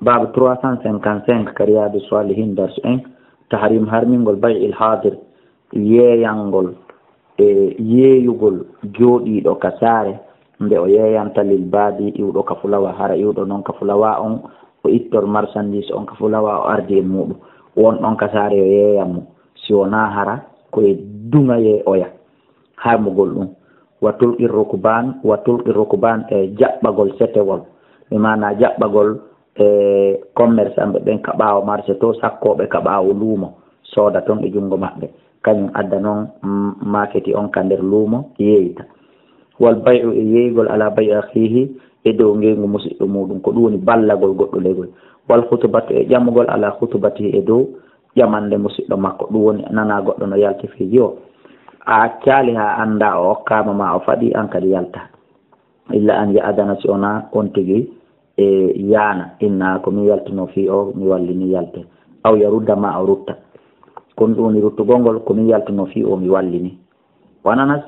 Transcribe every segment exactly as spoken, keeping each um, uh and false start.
Baabu trois cent cinquante-cinq ka Riyadu Salihin, darsu en, tahrim, harmingol bay'il hadir, yeeyangol e yeeyugol jooɗiiɗo ka saare, nde o yeeyanta lil baadi, iwɗo ka fulawa, hara iwɗo non ka fulawa on, o ittor marchandise on ka fulawa, o ardi e muɗum. Won ɗon ka saare yo yeeyan mo, si wonaa hara ko e duŋayee oya. Harmugol ɗum. Wa tulqi rukbaan, wa tulqi rukbaan, e jaɓɓagol setewol. Mi maana jaɓɓagol e commerçant ɓe ɓen ka ɓaawo marché to, sakkooɓe ka ɓaawo luumo, sooda ton e junngo maɓɓe. Kañum adda non, mm, maaketi on ka nder luumo yeeyta. Wal bay'u, e yeeygol, ala bay'i akhihi, e dow ngeygu musiɗɗo muɗum, ko ɗum woni ballagol goɗɗo ley goy. Wal khutbatu, e ƴamugol, ala khutbatihi, e dow ƴamande musiɗɗo makko, ɗum woni nana goɗɗo no yalti fii jiwo. A accaali haa annda o okkaama ma o faɗi, an kadi yalta. Illa an ya'dana, si wonaa on tigi e yaana, inna ko min yaltuno fii o, mi wallini yalte. Aw yarudda, ma o rutta. Kon ɗum woni ruttugol ngol, ko min yaltuno fii o, mi wallini. Wa an Anas,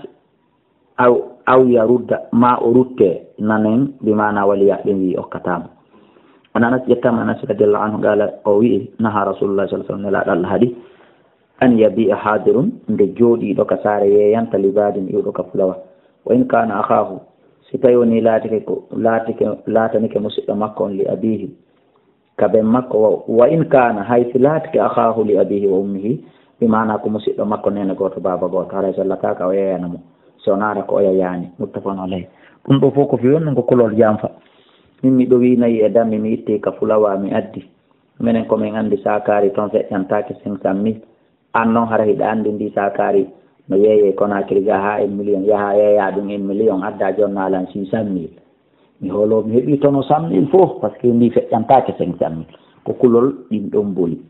aw, aw yarudda, ma o rutte, nanen, bi maana waliya, ɓen wi okkatamo. An Anas, ƴettama Anas radiyallahu anhu, qala, o wi, naha Rasulullah sallallahu alaihi wasallam, Nelaaɗo Allah haɗi, an yabi'a hadirun, nde jooɗiiɗo ka saare yeeyanta li baadin, iwɗo ka fulawa. Wa in kana akhahu, si tawi woni laatike ko, laatike, laatanike musiɗɗo makko on li abihi, ka ben makko, wa, wa in kana, hay si laatike akhahu li abihi wa ummihi, bi maana ko musiɗɗo makko neene gooto, baaba gooto, haray sellataaka o yeeyana mo, si wonaa hara ko oya yaani. Muttafaqun alayh. Ɗum ɗo fof ko fii wonno ko kulol janfa. Min mi ɗowi nayi e dammi, mi itti ka fulawa, mi addi. Minen ko min anndi saakaari ton feƴƴantaake cinq cent mille. An non hara hiɗa anndi ndi saakaari no yeeyee Conakry ga haa un million, yaha yeeya ɗum un million, adda jonnaalan six cent mille. Mi hoolo mi heɓi tono cent mille fof, parce que ndi feƴƴantaake cinq cent mille. Ko kulol ɗin ɗon boli.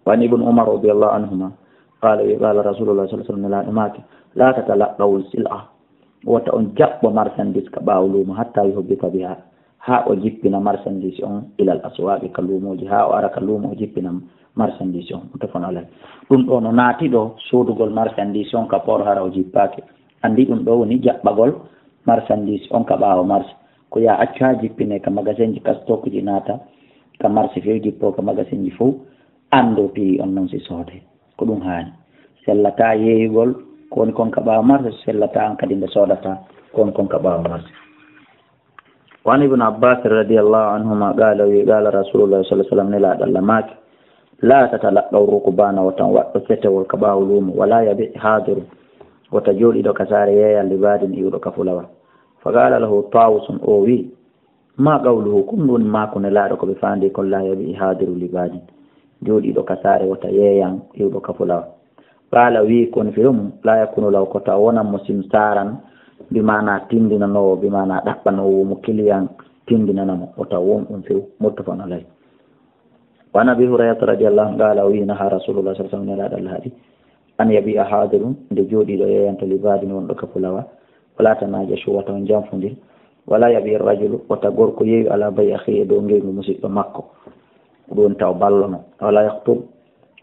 Wa an Ibn Umar radiyallahu anhuma, qala, wi, qala Rasulullah sallallahu alaihi wasallam, Nelaaɗo maaki, la tatalaqqawul sil'a, wota on jaɓɓo marchandise ka ɓaawo luumo, hatta yuhbita biha, haa o jippina marchandise on ilal aswaqi ka luumooji, haa o ara ka luumo o jippina marchandise on. Muttafaqun alayh. Ɗum ɗo no naati ɗo, soodugol marchandise on ka port hara o jippaaki. Anndi ɗum ɗo woni jaɓɓagol marchandise on ka ɓaawo marché. Ko ya accu haa jippine ka magasinji, ka stockji naata ka marché few, jippo ka magasinji fow, anndo prix on non si soodee. Ko ɗum haani. Sellataa yeeyugol ko woni kon ka ɓaawo marché, sellataa an kadi nde soodataa ko woni kon ka ɓaawo marché. Wa an Ibn Abbas radiyallahu anhuma qala, wi, qala Rasulullah sallallahu alaihi wasallam, Nelaaɗo Allah maaki, la tatalaqqaw rukbana, wota on waɗɗo setewol ka ɓaawo luumo, wala yabi hadiru, wota jooɗiiɗo ka saare yeeya li baadin, iwɗo ka fulawa. Fa qala lahu Tawusun, o wi, ma qawluhu, ko ɗum woni maako Nelaaɗo ko ɓe faandi kon, la yabi hadiru li baadin, jooɗiiɗo ka saare wota yeeyan iwɗo ka fulawa. Qala, wi, ko woni firo mum, la yakunu lahu, ko taw wonan mo simsaran, bi maana tindinanoowo, bi maana ɗaɓɓanoowo mo kiliyan tindinana mo, o taw won ɗum few. Muttafaqun alayh. Wa an Abi Hurayrata radiyallahu anhu qala, o wi, naha Rasulullah sallallahu alaihi wasallam, Nelaaɗo Allah haɗi, an yabi'a hadirun, nde jooɗiiɗo yeeyanta li baadin, wonɗo ka fulawa, wala tanajashu, wota on janfondir, wala yabi rajulu, wota gorko yeeyu ala bay'i akhihi, e dow ngeygu musiɗɗo makko, ɗum woni taw ballono, wala yakhtub,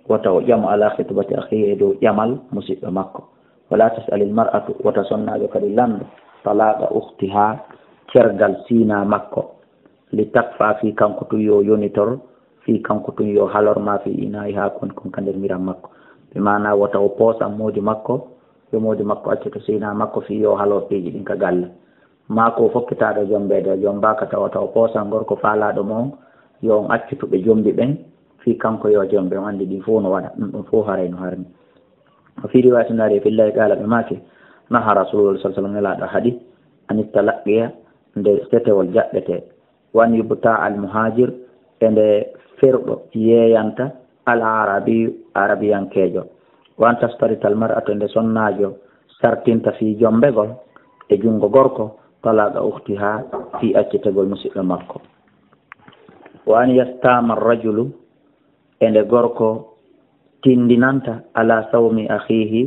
wota o ƴamo ala khitbati akhihi, e dow ƴamal musiɗɗo makko. Wala tas'alil mar'atu, wota sonnaajo kadi lanndo, talaqa ukhtiha, cergal siina makko, li takfa, fii kanko tun yo yonitor, fii kanko tun yo halor, ma fii ina'iha, ko woni kon ka nder miran makko. Bi maana wota o poosan moodi makko, yo moodi makko accu to siina makko fii yo halor piiji ɗin ka galle. Maa ko fokkitaaɗo jombeede, o jombaaka tawa taw poosan gorko faalaaɗo mo on, yo on accu to ɓe jombi ɓen, fii kanko yo jombe, on anndi ɗin fow no waɗa, ɗum ɗum fow haray no harmi. O fii riwaayati naari e fillahi qaala, ɓe maaki, naha Rasulullah sallallahu alaihi wasallam, Nelaaɗo haɗi, anis talaqqiya, nde setewol jaɓɓete, wan yubta al muhajir, e nde ferɗo yeeyanta al arabi, arabiyankeejo, wan tastarital mar'atu, e nde sonnaajo sartinta fii jombegol e junngo gorko, talaqa ukhtiha, fii accitegol musiɗɗo makko. Wa an yastama rajulu, e nde gorko tindinanta ala sawmi akhihi,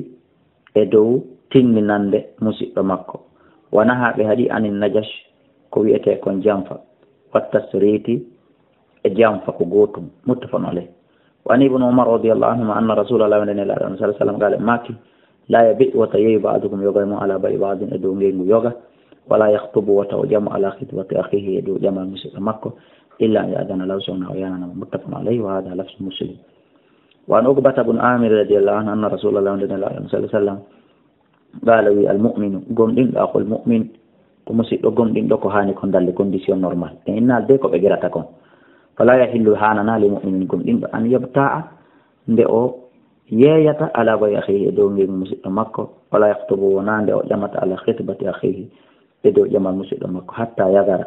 e dow tindinande musiɗɗo makko. Wa naha, ɓe haɗi, anin najash, ko wi'etee kon janfa, wa tasriti, e janfa ko gootum. Muttafaqun alayh. Wa an Ibn Umar radiyallahu anhuma anna Rasulallah, wonde Nelaaɗo on sallallahu alaihi wasallam, qala, maaki, la yabi, wota yeeyu, ba'dukum, yoga e mum, ala bay'i ba'din, e dow ngeygu yoga, ولا يخطب وتوجم على خطبة أخيه يدو جمع مسلم مكو إلا أن يأذن له سونا ويانا متفق عليه وهذا لفظ مسلم. وعن عقبة بن عامر رضي الله عنه أن رسول الله صلى الله عليه وسلم قال وي المؤمن قم دين أخو المؤمن ko musidɗo gomɗinɗo ko haani ko dalle condition normal e innal de ko ɓe gerata kon fala yahillu hanana li mu'minin gomɗinɗo an yabta'a nde o yeeyata ala bay akhihi e dow ngel musidɗo makko wala yahtubu wona nde o ƴamata ala khitbati akhihi e dow ƴamal musidɗo makko hatta yadara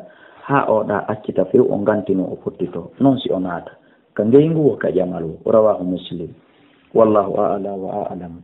ha o ɗa accita few o ngantino o fottito non si o naata ka ngeyngu wo ka ƴamal wo rawahu muslim wallahu a'la wa a'lam